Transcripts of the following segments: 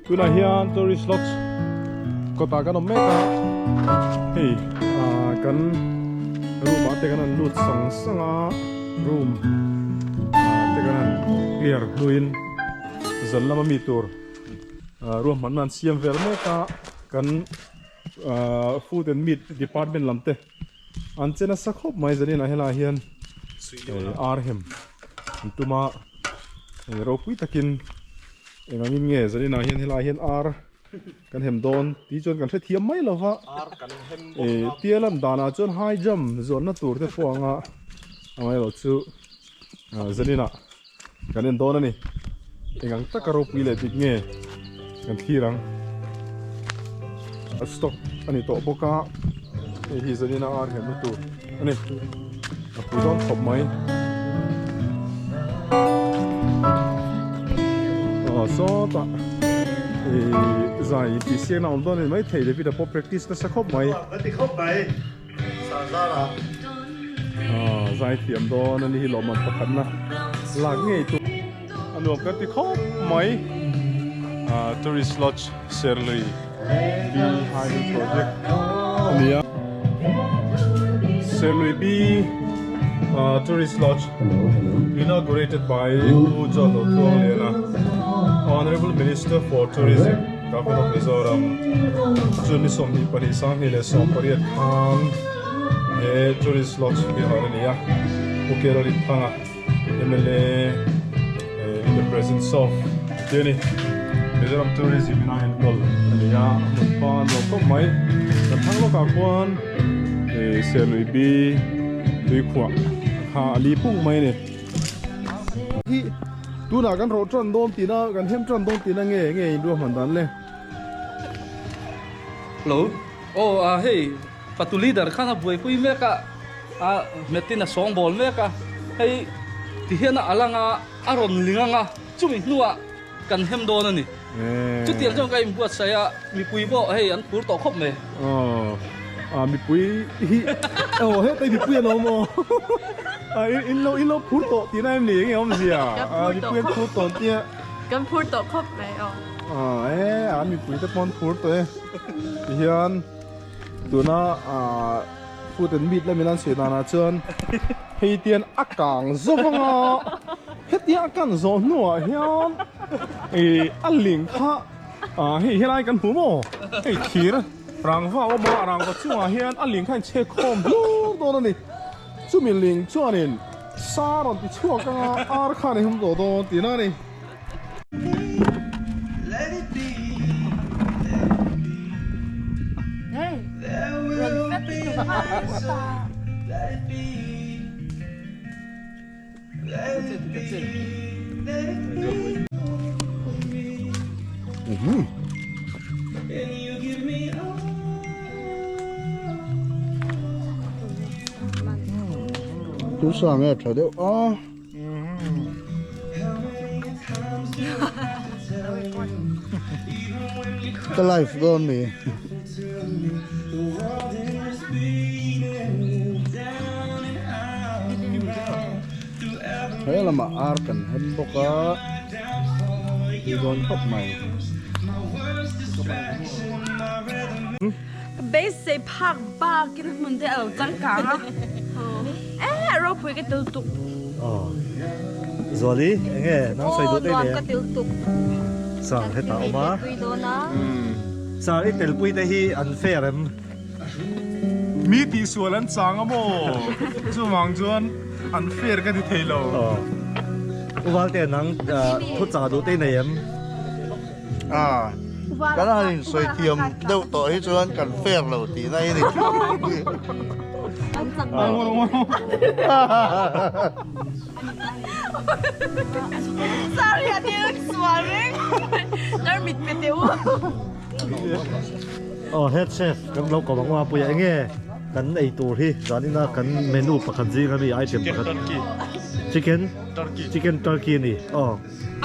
Tunah hian tourist lodge kawtah kan awm mek a, hei ah kan room ah te kan han lut sang sang a, room ah te kan han clear hnuin zan lama mi tur ah ruahmanna an siam vel mek a, kan ah food and meat department lam te an che nasa khawp mai zaninah helaiah hian ar hem an tum a ropui takin eng angin nge zaninah hian helaiah hian ar kan hem dawn tih chuan kan hrethiam mai lo va tia lan danah chuan high jump zawnna tur te pawh anga amaherawh chu zaninah kan en dawn a ni eng ang taka ropui leh dik nge kan thlir ang a stock a ni tawh bawk a hei hi zanina ar hem na tur a ni a pui dawn khawp mai aw sawtah ih zai tih siakna awm dawn a ni maithei David-a pawh practice nasa khawp mai. Zaithiam dawn a ni hi lawmman pakhatna lak ngei tur a nuam kan ti khawp mai Tourist Lodge Serlui B Hydel Project a ni a Serlui B Tourist Lodge inaugurated by Pu John Lothuangliana Honorable Minister for Tourism Government of Mizoram June ni 22 sanghnih leh 18 khan he tourist lodge hi hawn a ni a Pu Keralin Thanga mla in the presence of tih a ni Mizoram tourism in a enkawl a ni a a hmun pa a nuam khawp mai kan thlang lawkah khuan Serlui bi tuikhuah kha a li pung mai a ni. Hi tunah kan rawh tan dawn tihna kan hem tan dawn tihna nge nge in ruahman dan le. Hello aw a hei fatu leader khan a buaipui mek a a hmetin a sawng bawl mek a hei ti hian a lang a a rawn ling ang a chumi hnuah kan hem dawn a ni chutiang chuan ka inbuatsaih a mipui pawh hei an phur tawh khawp mai. Aw a mipui hi aw hetah mipui an awm aw a in lo in lo phur tawh tihna em ni enge awmzia a mipui an phur tawh tia. Kan phur tawh khawp mai aw. Aw e a mipui te pawh an phur tawh e tihian tuna ah food and meat lamin an sawi danah chuan hei tian a kang zawk anga hetiang a kan zawh hnuah hian ih a ling kha ah hei helai kan hmu maw hei thir rangva a awm a rangva chungah hian a ling kha a inchhek khawm hlur dawn a ni chumi ling chuanin sa rawn ti chhuak anga ar khan a hum tawh dawn tihna a ni. Tu sa nge tha deuh a. Ka life dawn mi. He lamah ar kan hem bawk a tui dawn khawp mai. Beisei phak bakin hmun te a lo changkang a. Eh ropui ka til tuk. Aw. Zuali enge nang sawi duh daih Aw nuam ka til tuk. Sir hetah awm a. Pui dawn a. Sir i telpui te hi an fair em? Mi tihsual an chang a maw? Chuvang chuan an fair ka ti thei lo. Aw. U Valte nang thu chah duh te i nei em? A, kan han insawi thiam deuh tawh hi chuan kan fair lo tih na hi ni. Sorry a thil sual reng tar mit pe teh u. Aw head chef kan lo kawm ang a puia enge kan ei tur hi zanina kan menu pakhat zing ami item pakhat chicken chicken turkey a ni aw.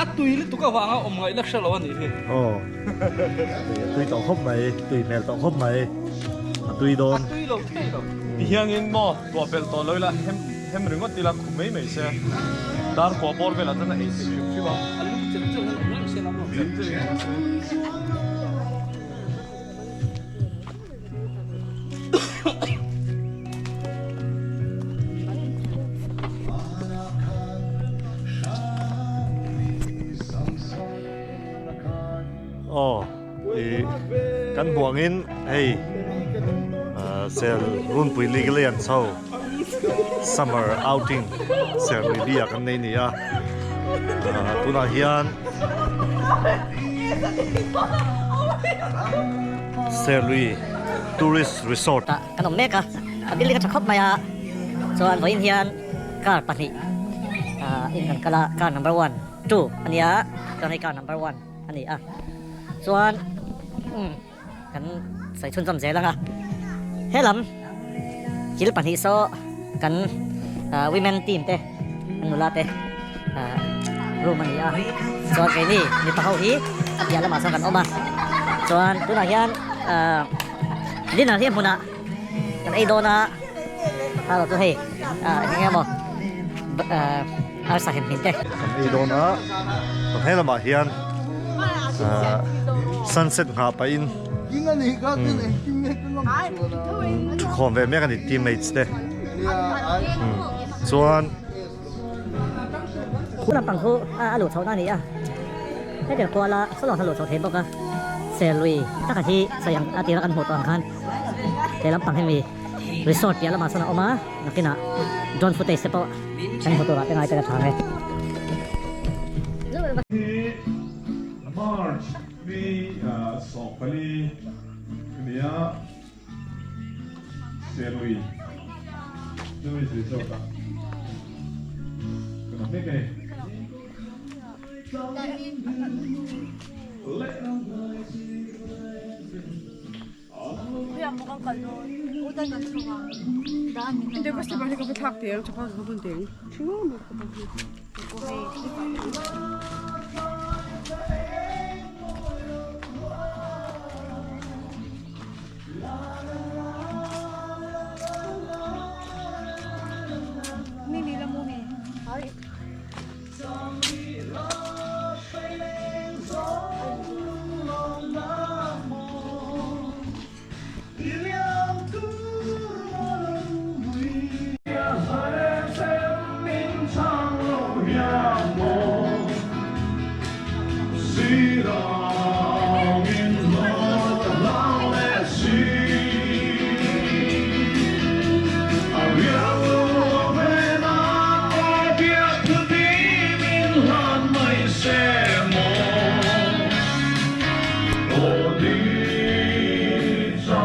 A tui lutuk avanga awm ngaihna hre lo a nih hi. Aw. A tui tawh khawp mai, tui hmel tawh khawp mai. A tui dawn. A tui lo thei lo. Ti hiangin maw tuah belh tawh lo ila hem hem ringawt ila khu mai mai se. Dar kua bawr velah chuan a ei theih hrim hrim a. A lum chelh chelh hian awm reng se la maw. Aw ih kan hmuh angin hei sel runpui league lei an chho summer outing serlui biak an nei a ni a tunah hian Serlui Tourist Resort. Tah kan awm mek a, a building a tha khawp mai a, chuan vawiin hian car pahnih ah in kan kal a, car number one, two a nia, chuan hei car number one a ni a, chuan umm kan sawi chhunzawm zel ang a, helam kil pahnih saw kan ah women team te an nula te ah room a ni a chuan keini mipa ho hi a piah lamah chuan kan awm a chuan tunah hian ah dinner hi a hmunah kan ei dawn a erawh chu hei ah eng emaw ah arsa hem hmin te. Kan ei dawn a chuan he lamah hian ah sunset nghah pahin thukhawm ve mek a ni teammates te. Chuan. Khu lampang khu a luh chhohna a ni a, hetiang kuala sawlawng a luh chhoh thei bawk a, Serlui taka hi sawi ang a tira kan hmuh tawh ang khan he lampang hemi resort piah lamah sawn a awm a, nakinah drone footage te pawh kan hmu turah te ngai te ka chhang e. March ni 14 ania. Serlui Tourist Resort ah kan awm mek a ni.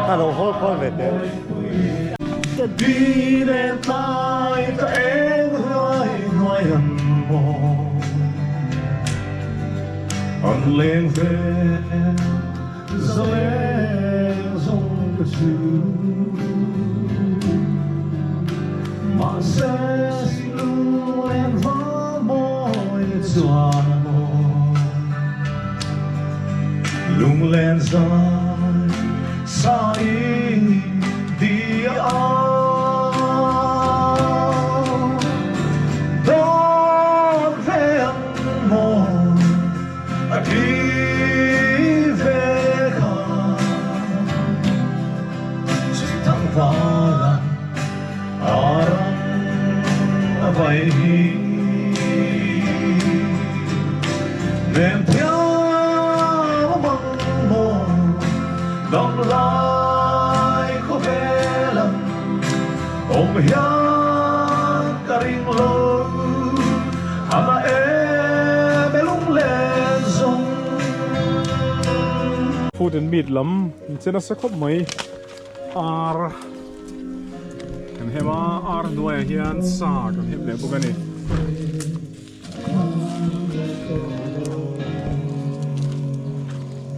A lo hawl khawl ve teh. Food and meat lam in che nasa khawp mai ar kan hem a ar hnuaiah hian sa kan hem leh bawk a ni.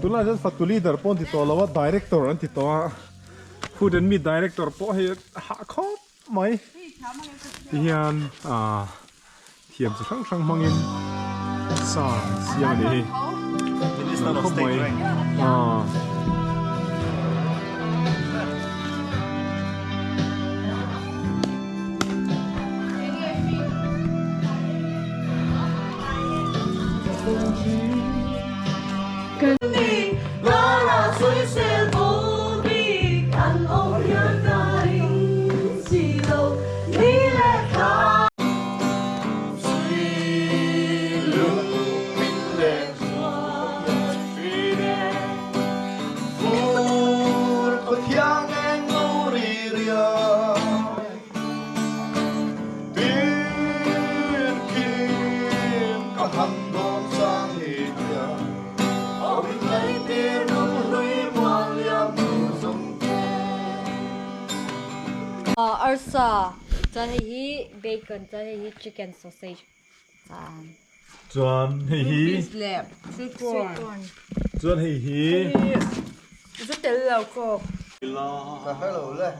Tunlai chuan fatu leader pawh an ti tawh lo a director an ti tawh a food and meat director pawh hei hah khawp mai ti hian ah thiam chi hrang hrang hmangin sa an siam a nih hi khawp mai ah. Arsa chuan hei hi bacon chuan hei hi chicken sausage chuan. Chuan hei hi. Beans leh sweet corn. Chuan hei hi. Zu tel lo coke. Ka hre lo le.